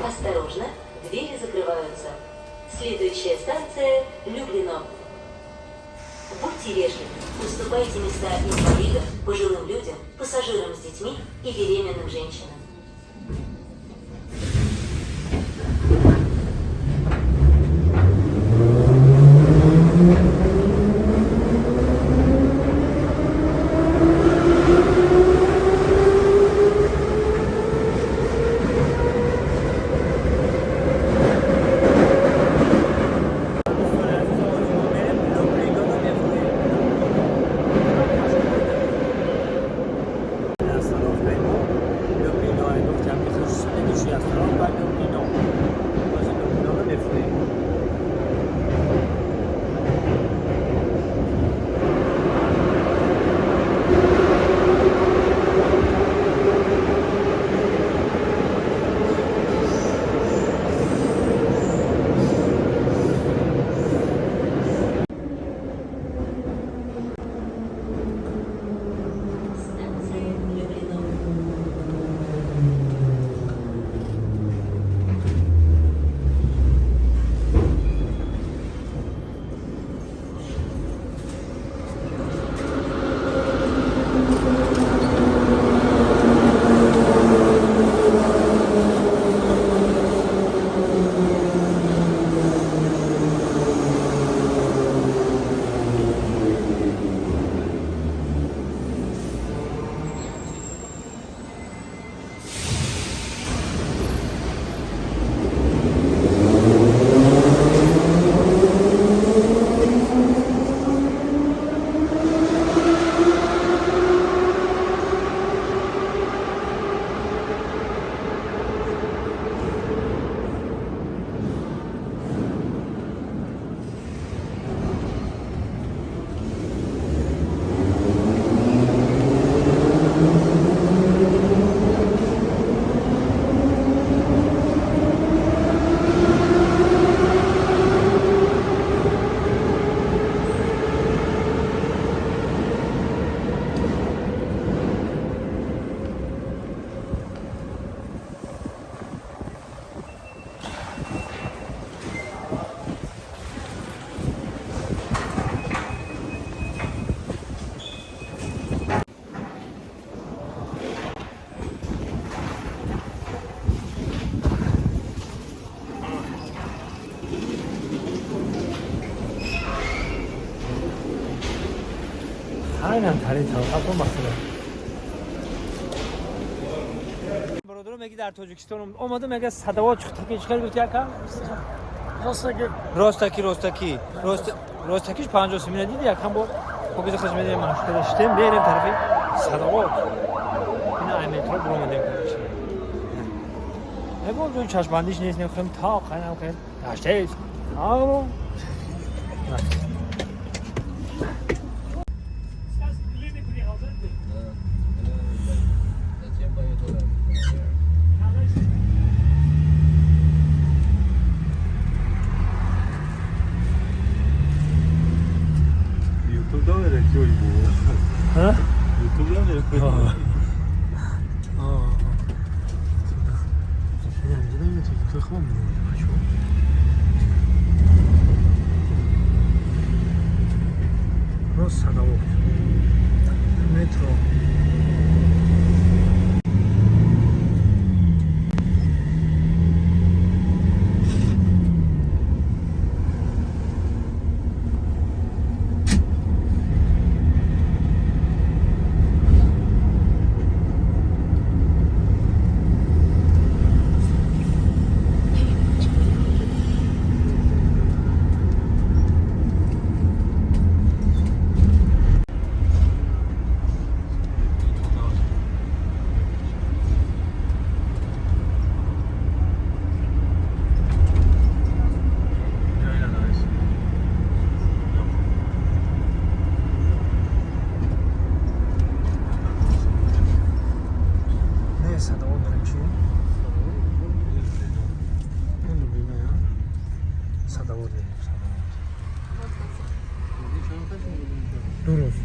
Осторожно, двери закрываются. Следующая станция – Люблино. Будьте вежливы, уступайте места инвалидам, пожилым людям, пассажирам с детьми и беременным женщинам. Станция Люблино. Айнан тарин таваққаф масала. Бародаро, меги дар Тоҷикистон омада, мега Садовод чухтаки чӣ хел гуфти, ака? Ростаки. Ростаки, ростаки, ростакиш 50 сомина. Диди, якам бо покиза хизмати машҳур шитем, мерем тарафи Садовод. Ина ай метро буромадем, короче. Ягон ҷои чашмбандиш нест, нехоҳем тоқ айнам хел гаштест. Аво. Зачем поеду? Ютубда мере ки бу. Ҳа? Ютубда мере. А. Инҷа хуб мебинем, бачаҳо. Рост Садовод. Метро. Не, Садовод дорем чи? Ин Люблино, я? Садовод мерем, Садовод. 2 рӯз.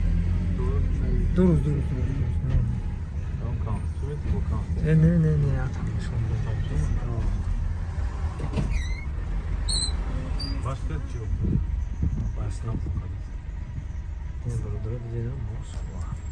2 рӯз, 2 рӯз, 2 рӯз. Не, не, не, не, я там нишон. Баста чё? Бас. Ин, бародаро, дидем, Москва.